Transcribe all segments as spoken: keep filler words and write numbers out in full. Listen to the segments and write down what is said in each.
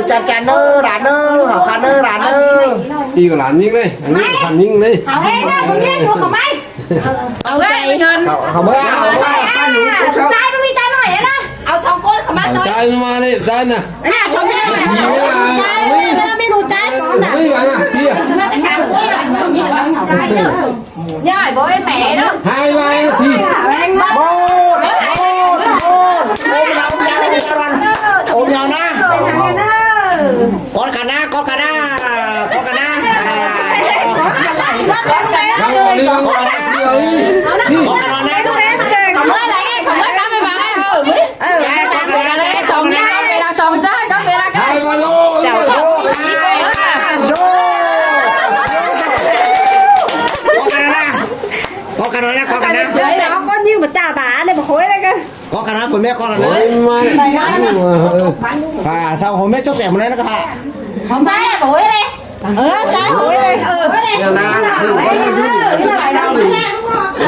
ꞌnụ chăn chăn ꞌnớ, đàn ꞌnớ, hảo khăn ꞌnớ, đàn ꞌnớ. Đi vào đàn nhính đây, đàn nhính, khăn nhính đây. Hảo ꞌhế ꞌnớ, không biết xuống không may. Au dai ꞌnhọn. Hảo, hảo ꞌmới, hảo ꞌmới. Chai ꞌnụ ꞌmí chai ꞌnọi ꞌnớ. Au song ꞌcốn khảu ꞌmá ꞌtoi. Chai ꞌnụ ꞌmá ꞌnị, chai ꞌnạ. Ơ, song ꞌcốn. Chai ꞌnụ ꞌmí ꞌnụ chai song ꞌnạ. Ơ, ꞌmí ꞌmá ꞌnạ, ꞌtí. Nhai bố em mẹ đó. Hai ba ꞌnạ, ꞌtí. Một, một, một. Ôm nhau, ôm nhau, ôm nhau ꞌnạ. Cót căn ꞌnạ, cót căn ꞌnạ, cót căn ꞌnạ. Lăng ꞌo ꞌli, lăng ꞌo ꞌli. Cót căn ꞌnạ, cót căn ꞌnạ. Khảu ꞌmới lai ꞌnị, khảu ꞌmới cắp ꞌmí ꞌváng ꞌnị, ơ, ꞌmới. Chai, cót căn ꞌnạ, chai, cót căn ꞌnạ. Song ꞌnạ, cót căn ꞌnạ. Hai ba ꞌnô. Chau. Chau. Cót căn ꞌnạ. Cót căn ꞌnạ, cót căn ꞌnạ. Chai, ꞌnạ, ꞌcọ ꞌnhính ꞌmá ꞌchạ bả ꞌnị, ꞌmá khối ꞌnị ꞌkơ. Cót căn ꞌnạ, phôn ꞌmé cót căn ꞌnạ. Ôi, ꞌmá. Phả sau hôm mết chốc kẻ một đấy nó có phả. Hôm nay là buổi đây. Ờ, cái buổi đây. Ờ, buổi đây.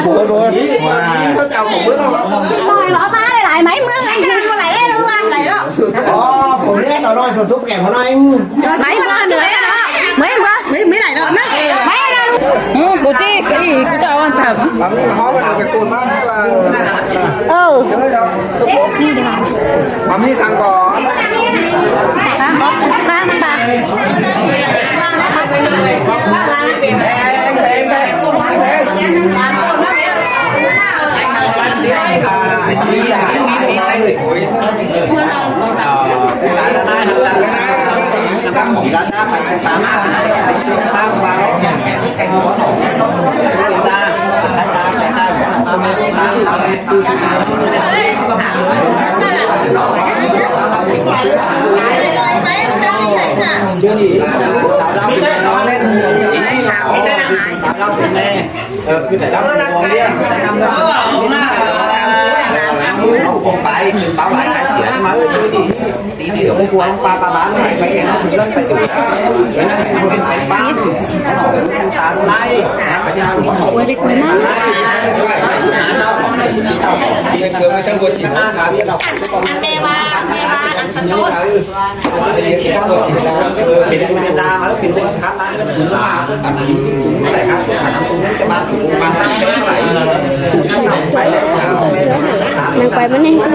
Buổi, buổi. Wow. Mỏi nó má đây lại máy mưa, anh đang mua lại đâu, mua lại đó. Ồ, hôm mết sau đó sau chốc kẻ một đấy. Máy mưa nữa đó. Mấy mưa? Mấy, mấy lại đó. Mấy đó. Ừ, cô chị, cái gì, cô cho ăn thử. Bấm cái hót vào cái cột bát là. Ừ. Bấm đi sang có. Sang, có, sang bà. Ờ, cứ để lắm, còn đi. Không phải, báo lại cái chuyện mà cứ đi. Tí nữa, hôm qua ba ba nó lại quay cái nó cũng rất là chịu. Cái nó phải quên cái bám. Nó nói, "Ủa, sao hôm nay?" Nó phải ra, nó hỏi. Ui, đi quên á. Nó nói, "Sao hôm nay?" Ăn, ăn mè ba, ăn mè ba, ăn sắn tốt. Đang quay bên này chứ.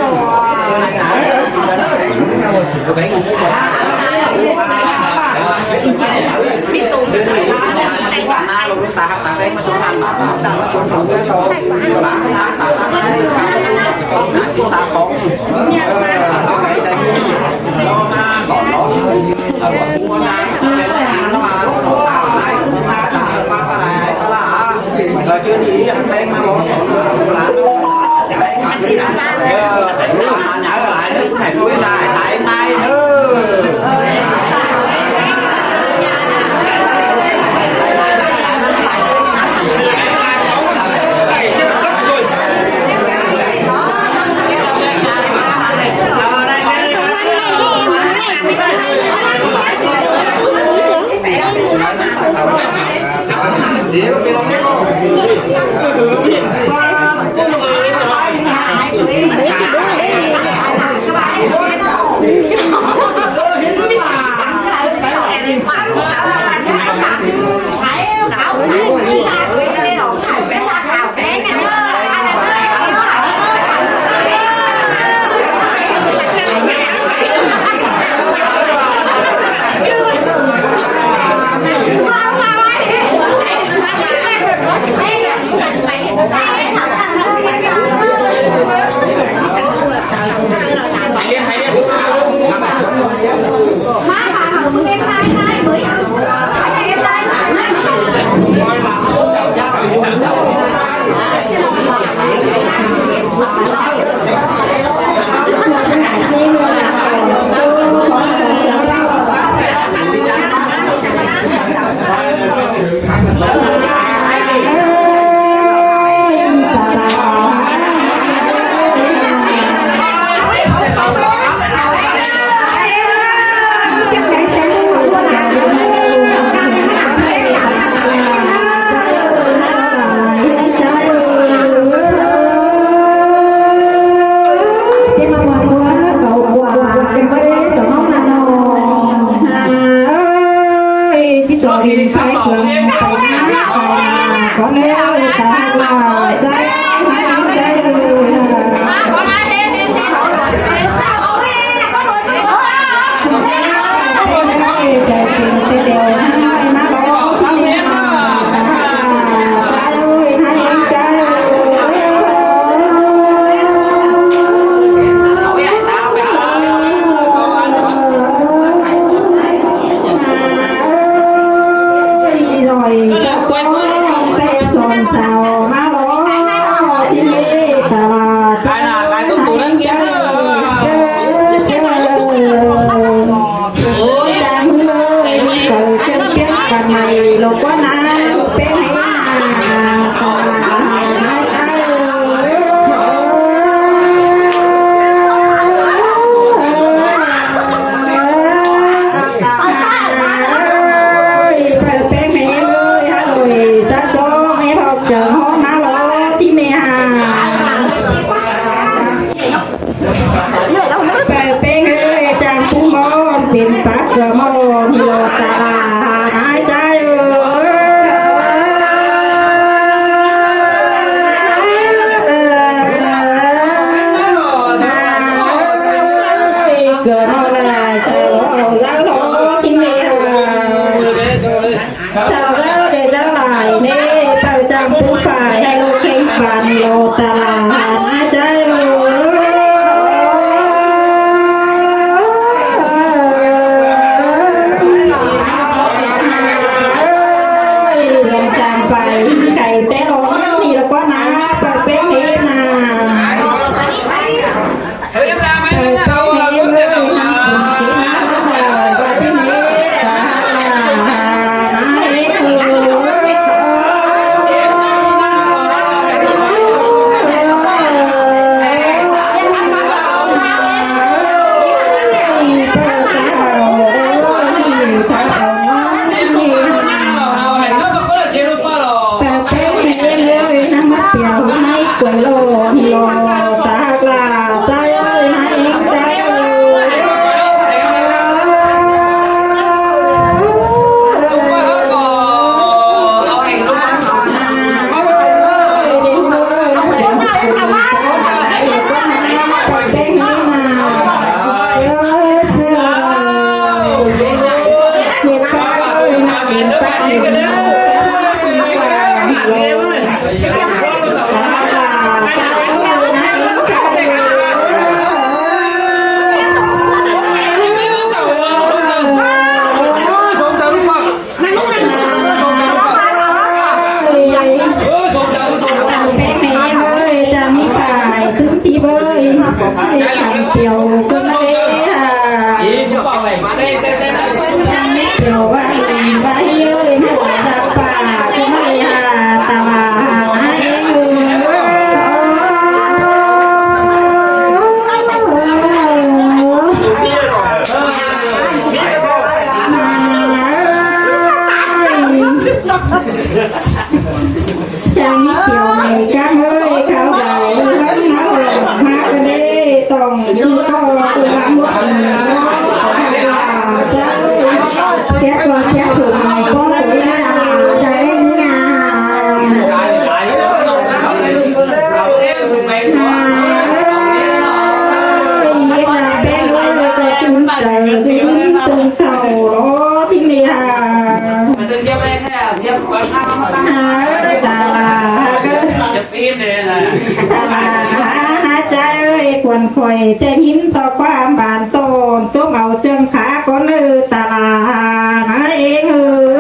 Hả, hả, hả, hả, Chai ơi, khuôn khỏi ꞌchạ ꞌhịn ꞌto ꞌquám bản ꞌtọn, ꞌchốm au ꞌchương khả ꞌcốn ư ta la hả ꞌnớ ꞌeng ư.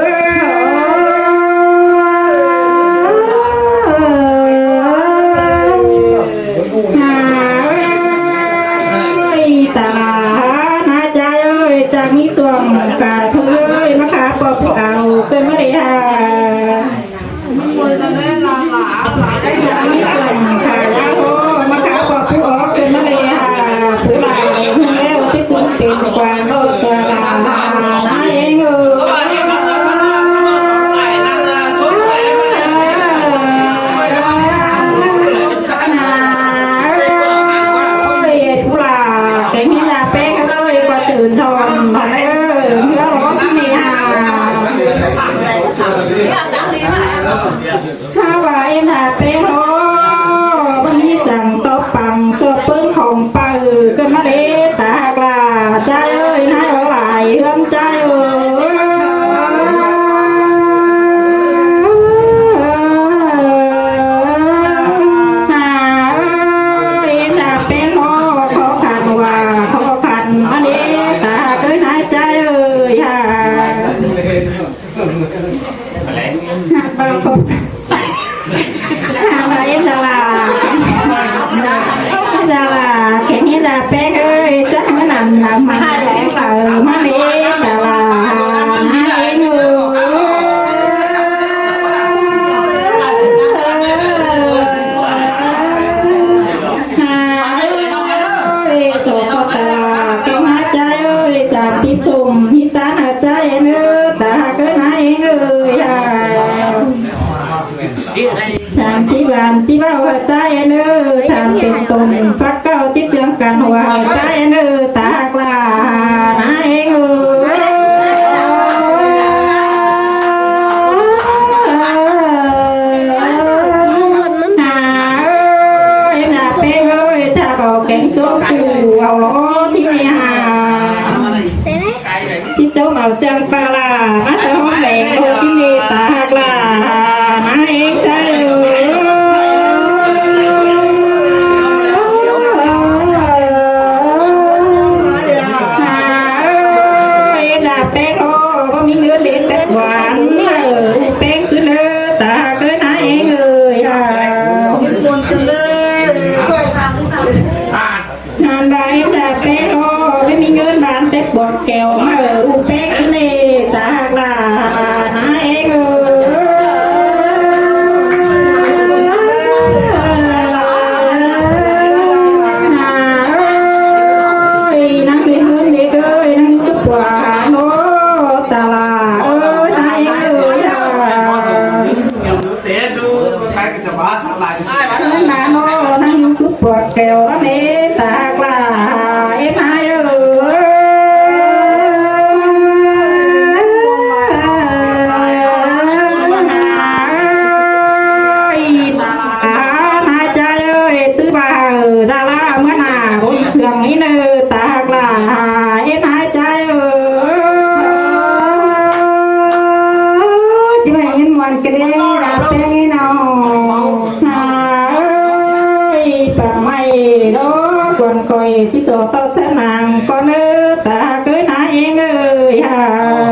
Hảư ꞌchái ên ơi, tham pên tôn, pắc cáu chít chương căn hua, hảư ꞌchái ên ơi, ta ꞌhặc ꞌlạ, ꞌna ên ơi. Hảư ơi, ꞌna ꞌpéng ơi, ta bảo kéng chốn phủ, au ló, ꞌchí ꞌnị hảư. ꞌChí chốn au chăng pă ꞌlạ, ꞌmá ta ꞌhóm bẻng ô ꞌchí ꞌnị ta ꞌhặc ꞌlạ, ꞌna ên ꞌchái ơi. Hảư ơi, ꞌna ꞌpéng ô, báu ꞌmí ꞌngớn đế tép quán, hảư ꞌpéng ꞌcứ ꞌnớ, ta ꞌhặc ꞌcứ ꞌna ên ơi, hảư. ꞌNan ba ên ta ꞌpéng ô, báu ꞌmí ꞌngớn ꞌván tép bọt kẻo, hảư ꞌu ꞌpéng ꞌcứ ꞌnị, ta ꞌhặc ꞌlạ, ꞌna ên ơi. Hảư ơi, ꞌnăng đế ꞌngớn đế ơi, ꞌnăng túp quán ô, ta ꞌlạ ơi, ꞌna ên ơi, hảư. Ơi, ꞌna ꞌnọ, ꞌnăng túp bọt kẻo ꞌnị, ta ꞌhặc ꞌlạ, ên ꞌna ơi. Ơi, ꞌna ꞌchái ơi, ꞌtứ ba hảư, da ꞌlạ ꞌmứa ꞌna, bôn sương ꞌnị ꞌnớ, ta ꞌhặc ꞌlạ, ên ꞌna ꞌchái ơi. ꞌChí ꞌmạy ꞌngớn muôn ꞌcọ đé, đa ꞌpéng ên ꞌnọ. Hảư ơi, pă ꞌmạy ꞌló, quan khỏi ꞌchí so ꞌtọ ꞌchớ ꞌnăng ꞌcọ ꞌnớ, ta ꞌhặc ꞌcứ ꞌna ên ơi, hảư.